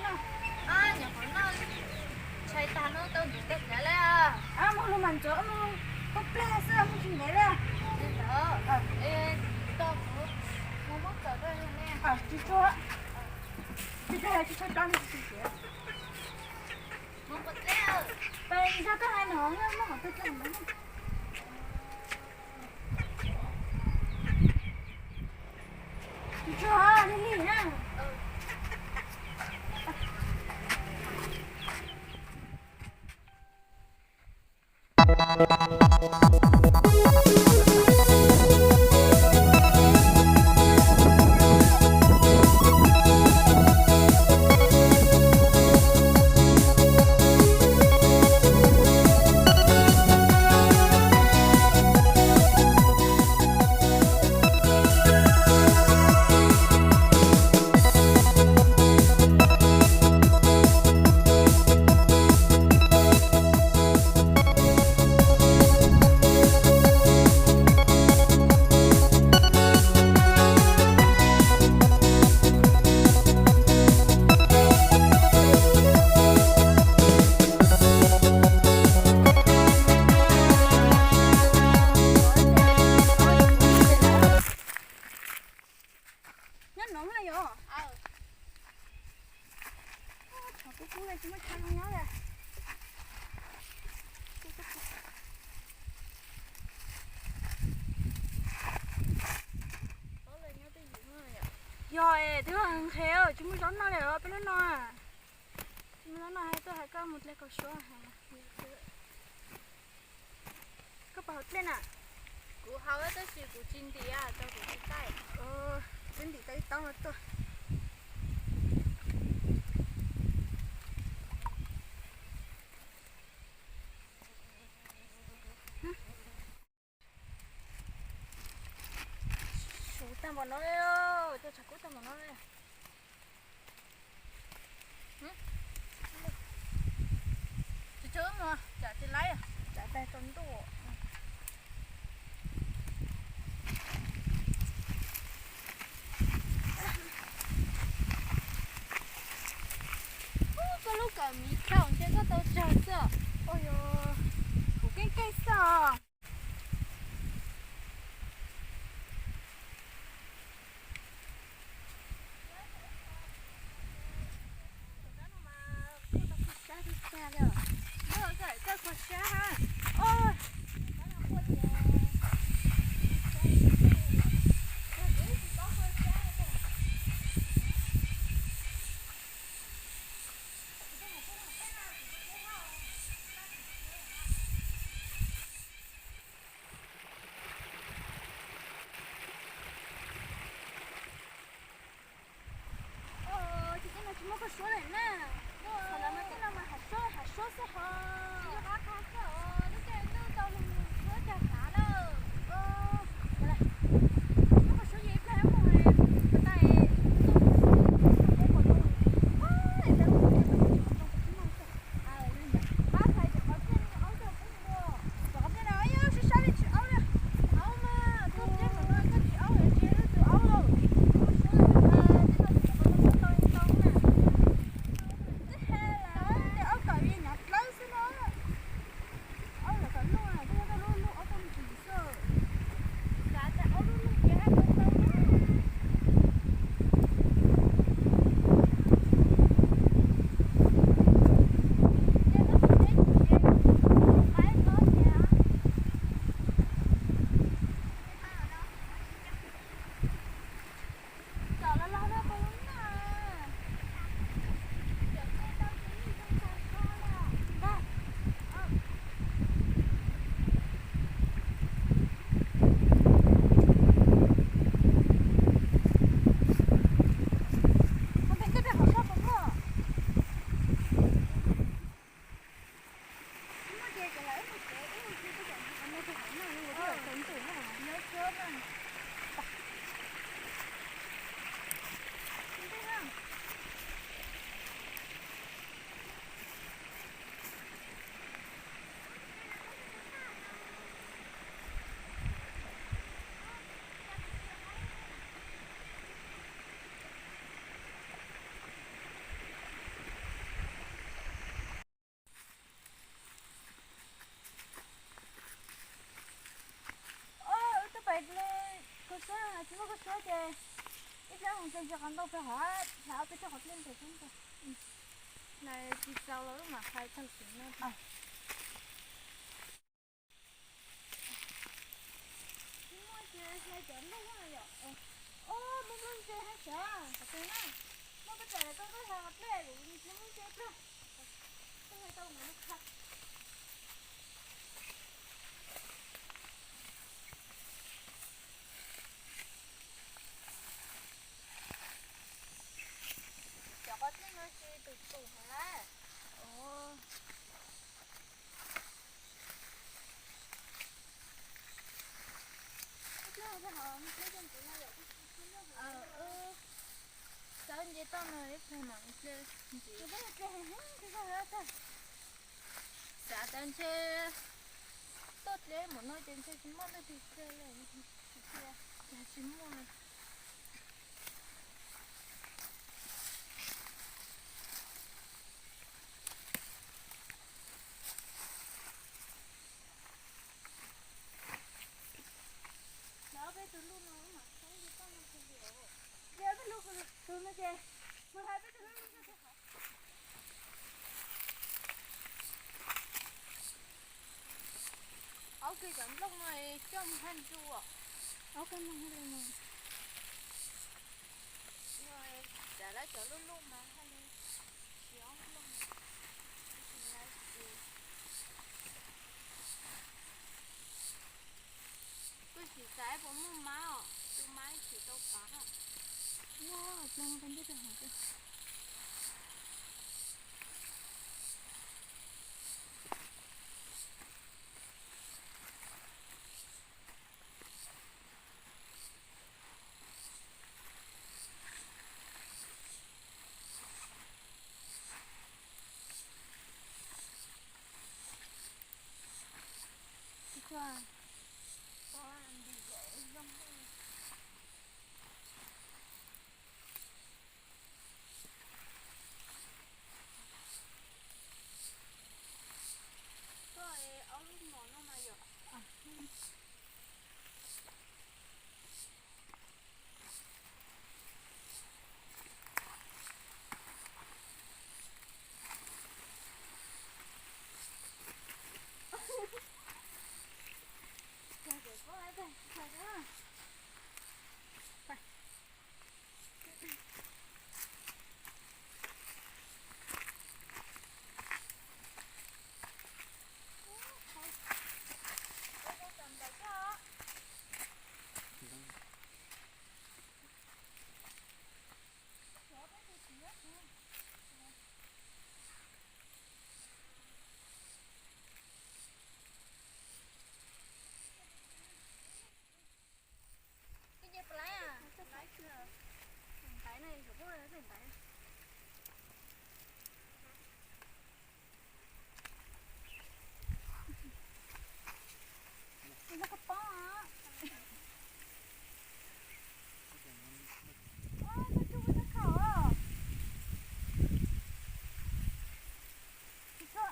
Nyuam qhuav noj tshais tag no tau ntev kawg thiab li. Mus lug mas ntxuav mus pub plag xwb mus tsis ntev li. Li ntawd, tos kuv mus muab kawm koj li. Tsis tshua, tsis tshua, tsis tshua tso li tsis tiav. Mus npaum teb, nrog koj hais no muab qhov twg tso. Tsis tshua, li li na. Nyob no yog. Tshav kub kub li tsis muaj chaw nyob li. Yog es twb nqhis tsis muaj zaub noj li os peb hnub no. Tsis muaj zaub noj, tuaj hais koj mus dle kaus suab. Koj puas haus dlej na? Kuv haus tab sis kuv tsis ntim, tau kuv tsis taij. Twb ntim tau ib taub no tuaj. Suv tag npaum no li, cov tshav kub tag npaum no li. Tsis tshua mus, tsam tsis laib, tsam tag tsaus ntuj. Koj lub kawm miv khaus ntshe koj tau tsawg xwb. Ua yog kuv keej keej xwb os. Ces tej no tsis muaj koj suab lawm na. Qhov no mas tej no mas hav suab hav suab xwb hos. Tsis yog qab qha xwb os, lub caij ntuj tau lug suab cag hav lawm. Muab koj suab yog ib plag mus tas Tsis txaus los wb mam phais tag sim no. Tsis muaj ces hlais cov nplooj yom. Os, muaj nplooj ntse hab sav, qhov twg na. Muaj peb tawm koj koj hlais qhov pliaj, kuv tsis muaj nplooj ntse pliag. Koj hlais tau kuv mam qha. Cov qos txeej no tsis tus tus heev lawm. Xav nce toj no ib pliag mam nce. Xav tas ntshe tuaj dleb mus no ces ntshe tsis muaj leej twg dleb li. Cas tsis muaj. Lawv peb tus luj no mas txhob nce toj no kiag li. Nce peb lub tus no ces mus hais peb tus luj no. Aub, kiag cov nplooj no coj mus haj ntsug. Aub, kiag nplooj haj li no. Txav lawv cov luj luj mas haj li tsis ob nplooj. Kuj sim xav puas muaj mab os, tus mab ib tsis tau pav. Muaj, plag no koj ntuj rau hauv. Koj es ob lub mom no mas yom. Ib ce pab laiv, ntaiv no yuav tsum pub tej ntaiv. Ua koj pob. Ua koj tsuj ua koj khaum. Tsis tshua.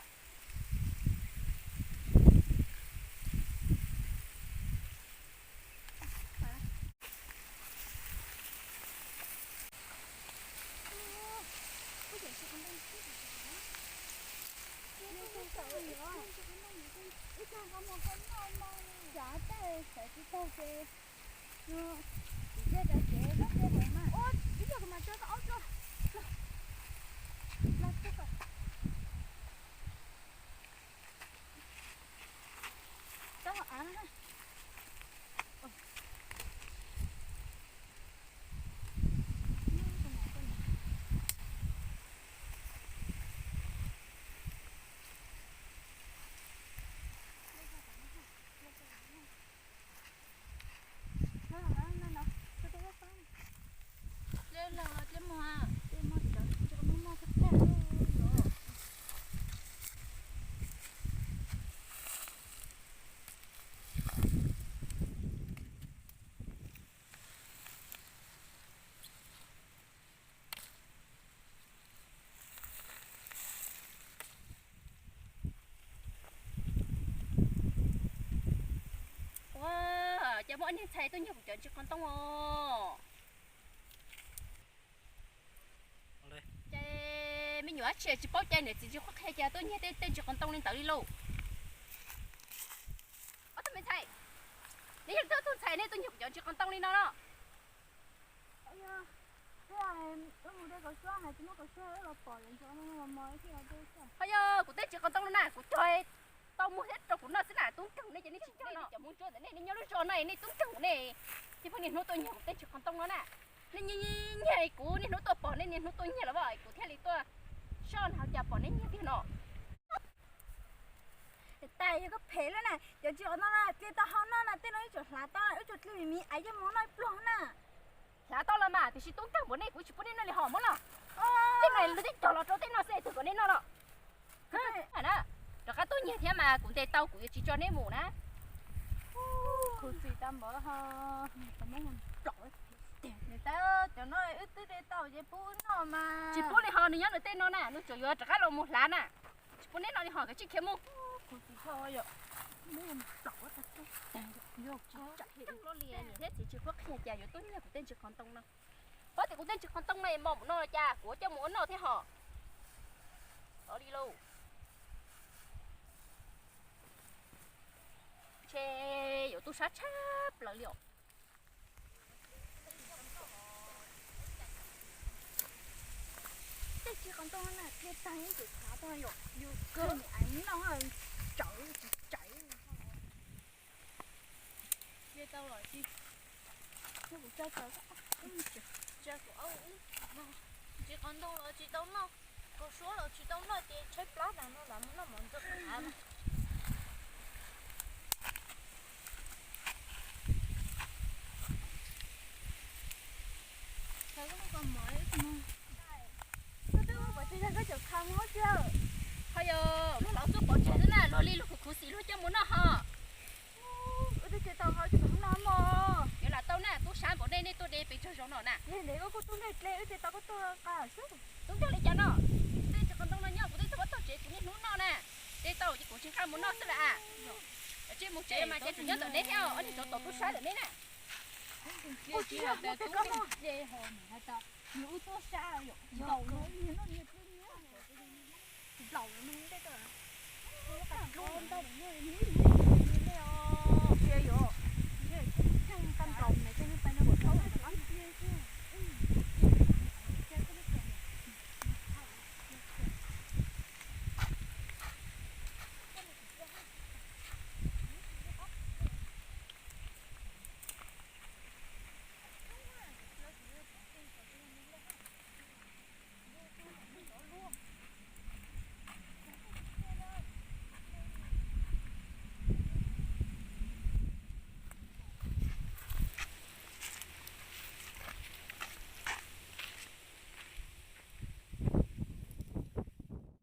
Tsav tej sawv tsis tau ces, ib co kuv mas tso tau ob tso. Tau av na. Ua cas muaj ob niag ntxhais tuaj nyiag kuv cov ntsis qos ntoo os. Ces me Yuav dab tsi tsis paub cai, niam txiv tsis qhuab qhia cas tuaj nyiag tej ntsis qos ntoo li ntawd li lauj. Ob tug me ntxhais, neb yog leej twg tug ntxhais nej tuaj nyiag kuv cov ntsis qos ntoo li no no? Ho yog kuv tej ntsis qos ntoo no na, kuv cog tau muag thiab rau kuv noj xwb na, tub nkeeg nej ces nej tsis cog no. Cov Hmoob Ntsuab ntawm nej, nej nyob lub zos no nej tub nkeeg kuv ne, thiaj pheej niaj hnub tuaj nyiag kuv tej ntsis qos ntoo no na. Nej nyiag, nyiag kuv niaj hnub tuaj pom nej niaj hnub tuaj nyiag los as, kuv thiaj li tuaj soj na, cas pom nej nyiag tiag no. Tais, yog koj phem lawm na, cov ntsis qos ntoo no cia tau hau noj na, tej no wb tsuas hlav tau, wb tsuas dlig mis mis aiv coj mus noj ib pluag na. Hlav tau los mas, tiam sis tub nkeeg npaum nej kuv tsis pub nej noj li hos muab los. Tej no luag twb cog los rau tej no xwb, twg kom nej noj no. Rov qab tuaj nyiag thiab mas kuv ntes tau kuv yuav tsis tso nej mus na. Khuv xim tag npaum ho. Niam tais, cov no wb twb de tau ces pub wb noj mas. Tsis pub li hos, nws nyob nws tej no na, nws tsuas yuav rov qab los mus hlav na. Tsis pub neb noj li hos, kav tsij khiav mus. Khuv xim tag yom. Niam thiab txiv tsis qhuab qhia cas yuav tuaj nyiag kuv tej ntsis qos ntoo no. Paub tias kuv tej ntsis qos ntoo no mos mus no cas kuv coj mus ua noj thiab hos. Tov li lauj. Ntshe yuav tub sab tshaj plaws li os. Tej ntsis qos ntoo no na, dlig tag ib ntsis xav tau yom, yus kawg mus aiv noj tsawv tsis tsawv. Dlig tau los tsis, kuv tsa tau, tsa kuv aub ub. Ntsis qos ntoo los tsis tau noj, kaus suab los tsis tau noj ces tshaib plab tas no lam mus noj mov ntxoov av. Koj twb muab pov tseg yog koj cov kha muab tiag. Ho yog luag los tuaj pov tseg xwb na, luag li luag khuv khuv xim luag coj mus noj ho. Wb twb tsis tau ho coj mus noj mog. Yuav lam tau na, tub sab npaum nej nej tuaj de pes tsawg zaus no na. Yog ntev koj kuj tub nkeeg dle, wb tsis tau koj tuaj nqa xwb. Tub nkeeg li cas no? Tej ntsis qos ntoo no nyob kuv twb tau muab tog tsev kuv niaj hnub noj na. De tau ces kuv tsis nqa mus noj xwb las. Tsis mus tsev mas ces tseem nyob ntawm neb thiab, ob niag tsov tom tub sab ntawm neb na. Kuv tsis yog mus tej koj noj. Nws ub tuaj sab yom.